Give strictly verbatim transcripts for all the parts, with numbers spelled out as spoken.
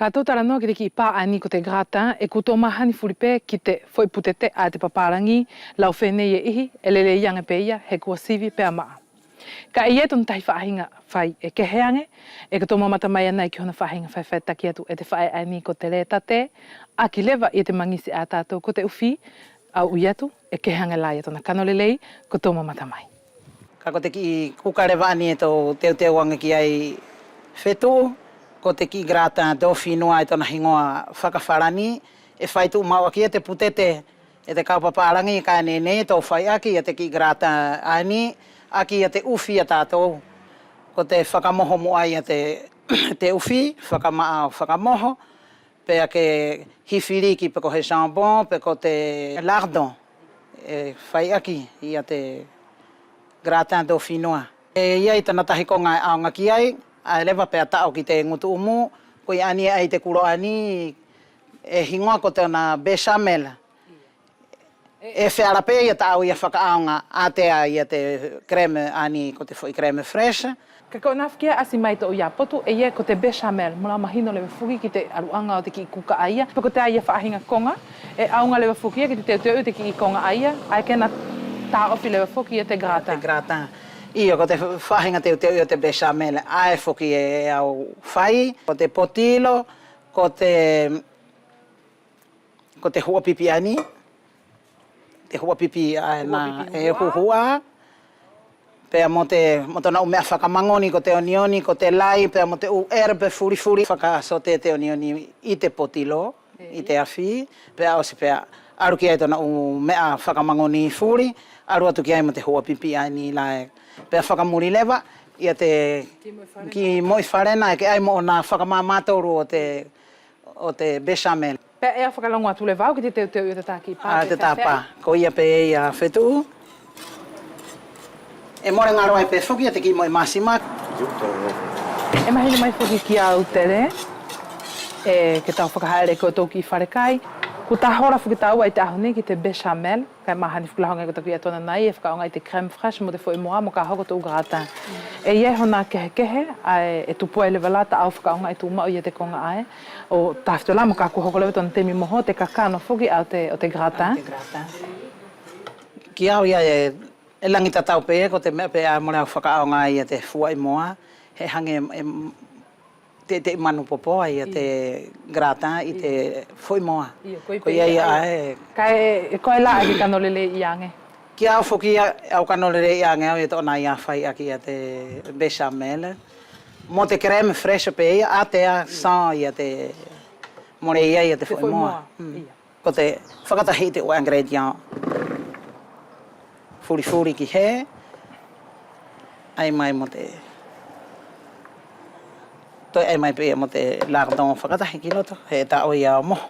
Ka tou talanoa ki te kiʻi pā ʻaeni ko te gratin, ʻe kua tou mahani fuli pe ki te foʻi putete ʻa te papalagi, lau fenei ʻe ʻihi, ʻe lelei age pe ia, he kua sivi pea maʻa. Kaʻe ʻi ai tona tahi faʻahiga fai ʻe kehe age, ʻe ko tou mamata mai anai ki hona faʻahiga faifaitaki atu e te faʻe ʻaeni ko te lētate, ʻaki leva ia te magisi ʻa tatou ko te ʻufi, ʻau ui atu, ʻe kehe age la ia tona kano lelei, ko tou mamata mai. Kaʻe ko te kiʻi kuka leva ʻaeni ʻe tou teuteu age ki ai Fetuʻu, ko te kiʻi gratin dauphinois ʻi tona higoa fakafalani, ʻe fai tuʻumaʻu ʻaki ia te putete, e te kau papalagi kaʻe neʻe neʻe tou fai ʻaki ia te kiʻi gratin ʻaeni, ʻaki ia te ʻufi ʻa tatou. Ko te fakamoho muʻa ia te, te ʻufi, fakamaʻa ʻo fakamoho, pea ke hifiliki pe ko he jambon, pe ko te lardon, ʻe fai ʻaki ia te gratin dauphinois. ʻE ʻi ai tona tahi koga ʻe ʻaoga ki ai, ʻae leva pea taʻo ki te gutu ʻumu, ko ia ʻaeni ʻe ʻi ai te kulo ʻaeni, ʻe higoa ko tona béchamel. ʻE feala pe ia taʻau ia fakaʻaoga ʻatea ia te crème ʻaeni ko te foʻi crème fraîche. Kaʻe ko ʻena foki ʻe ʻasi mai toʻu ia potu, ʻe ia ko te béchamel, mo lau mahino leva foki ki te ʻaluʻaga ʻo te kiʻi kuka ʻaia, pe kotea ia faʻahiga koga, ʻe ʻaoga leva foki ia ki te teuteuʻi ʻo te kiʻi koga ʻaia, ʻae ke ina taʻofi leva foki ia te gratin. Te gratin. Io, ko te faʻahiga teuteuʻi ʻo te béchamel, ʻae foki ʻe au fai, ko te potilo, ko te Ko te huʻa pipi ʻaeni, te huʻa pipi ʻaena ʻe huhuʻa, pea mo te, mo tona ʻu meʻa fakamagoni ko te onioni, ko te lai, pea mo te ʻu herbe fulifuli, fakasote te onioni ʻi te potilo, ʻi te afi, pea ʻosi pea alu ki ai tona ʻu meʻa fakamagoni fuli, alu atu ki ai mo te huʻa pipi ʻaeni la ʻe. Pea fakamuli leva ia te kiʻi moʻi falena ʻe ke ʻai mo ʻona fakamamā tolu ʻo te ʻo te béchamel. Pea ʻe au fakalogo atu leva au ki te teuteuʻi ʻo te taki pā. ʻA te taki pā. Ko ia pe ia Fetuʻu. ʻE mole galo ai pe foki ia te kiʻi moʻi masima. ʻE mahino mai foki kia au Tele, ʻe ke tau fakahaʻele ko tou kiʻi falekai. Kua ta hola foki taua ʻi te ʻaho nei ki te béchamel. Kaʻe mahani foki la hoga ko taku ia tona nei ʻe fakaʻaogaʻi te crème fraîche mo te foʻi moa mo ka hoko tou gratin. ʻE ʻi ai hona kehekehe, ʻae ʻe tupu ai leva la taʻau fakaʻaogaʻi tuʻumaʻu ia te koga ʻae. ʻO tafito la mo ka kua hoko leva tona temi moho te kakano foki ʻo te, ʻo te gratin. Kia au ia ʻe, ʻe lagi tatau pe ko te meʻa pe ʻae mole au fakaʻaogaʻi ia te fuaʻi moa, he hage ʻe, ʻe, te, te manu popo ai ia te gratin ʻi te foʻi moa. Ko ia ia ʻae. Kaʻe, ʻe koe la ʻae ke kano lelei age. Kia au foki ia, au kano lelei age au ia tona ia fai ʻaki ia te béchamel. Mo te crème fraîche pe ia, ʻatea sans ia te mole ia ia te foʻi moa. Ko te fakatahi ʻi te ʻu ingrédients fulifuli ki hē, ʻai mai mo te, toe ʻai mai pe ia mo te lardon fakatahi ki loto, he taʻo ia ʻo moho.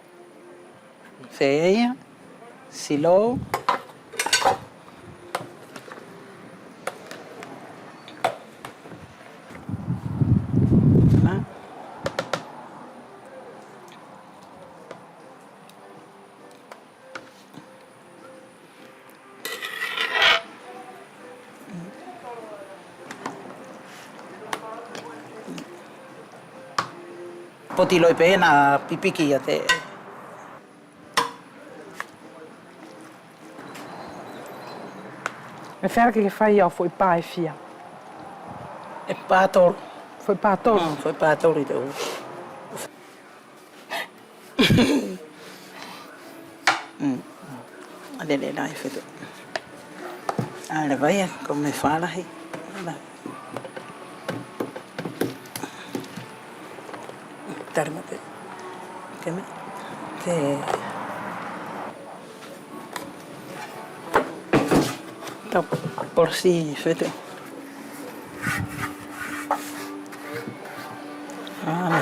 Feia, silou. Poti loʻi pe ʻena pipiki ia te. ʻE feala ke ke fai au foʻi pā ʻe fia? ʻE pā tolu. Foʻi pā tolu? Mm, foʻi pā tolu ʻi te ʻu. Mm. ʻAlelē la ʻe fetuʻu. ʻAlelē ia, ko me falahi. Tali mo te. Ke me. Ke. Tau polosi fetuʻu. Ana.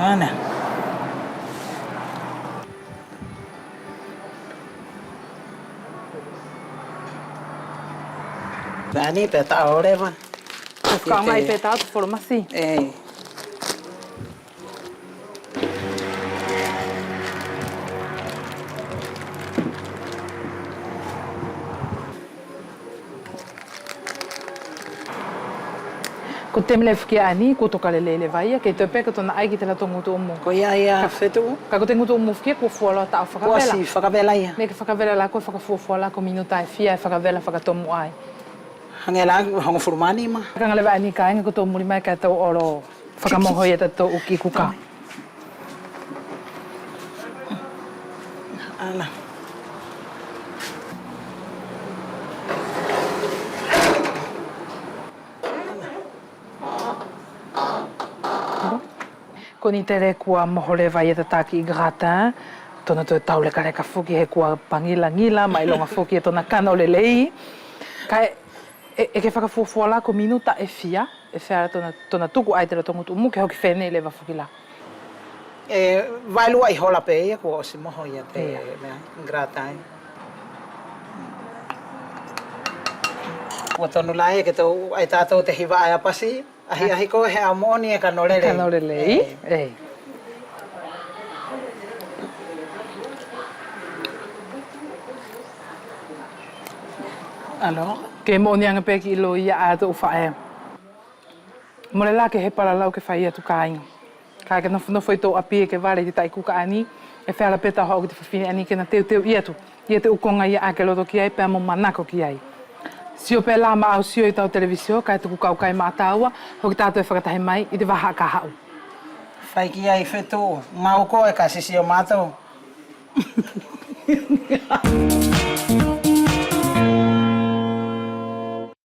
Ana. Tani pe taʻo leva. Fakaʻaogaʻi pe taʻo te folomasi. Ei. Ko te mele foki ʻaeni, kua toka lelei leva ia, kei toe pe ko tona ʻai ki te loto gutuʻumu. Ko ia ia, Fetuʻu. Kaʻe ko te gutuʻumu foki kua fualoa taʻu fakavela. Kua ʻosi fakavela ia. Neʻe ke fakavela la koe, fakafuafua la koe minuta ʻe fia ʻe fakavela fakatomuʻa ai. Hage la hogofulu ma nima. Kaʻe leva ʻaeni kaiga ko tou muli mai kaʻe tou olo fakamoho ia tatou ʻu kiʻi kuka. Ala. Ko ʻeni tele kua moho leva ia tata kiʻi gratin, tona toe taulekaleka foki he kua pagilagila mailoga foki ia tona kana ʻo lelei. Kaʻe ʻe, ʻe ke fakafuafua la ko minuta ʻe fia, ʻe feala tona, tona tuku ai te loto gutuʻumu ke hoki fenei leva foki la. ʻE vaelua ʻi hola pe ia kua ʻosi moho ia te mea, gratin. Kua tonu la ia ke tou ʻai tatou te hiva ʻaia pasi, ʻahiʻahi ko he ʻau moʻoni ʻe kano lelei. Kano lelei. Ei. Alo. Ke moʻoni age pe kiʻi loia ʻa tou faʻe. Mole la ke he palalau ke fai atu kaiga. Kaʻe ke nofonofo ʻi tou ʻapi ʻe ke vale ʻi te taʻi kuka ʻaeni, ʻe feala pe tau haʻu ki te fafine ʻaeni ke na teuteuʻi atu ia te ʻu koga ia ʻae ke loto ki ai pea mo manako ki ai. Sio pe la maʻau sio ʻi tau televisio kaʻe tuku kaukai maʻa taua, hoki tatou ʻe fakatahi mai ʻi te vaha ka haʻu. Fai ki ai Fetuʻu, mau koe ka sisio matou.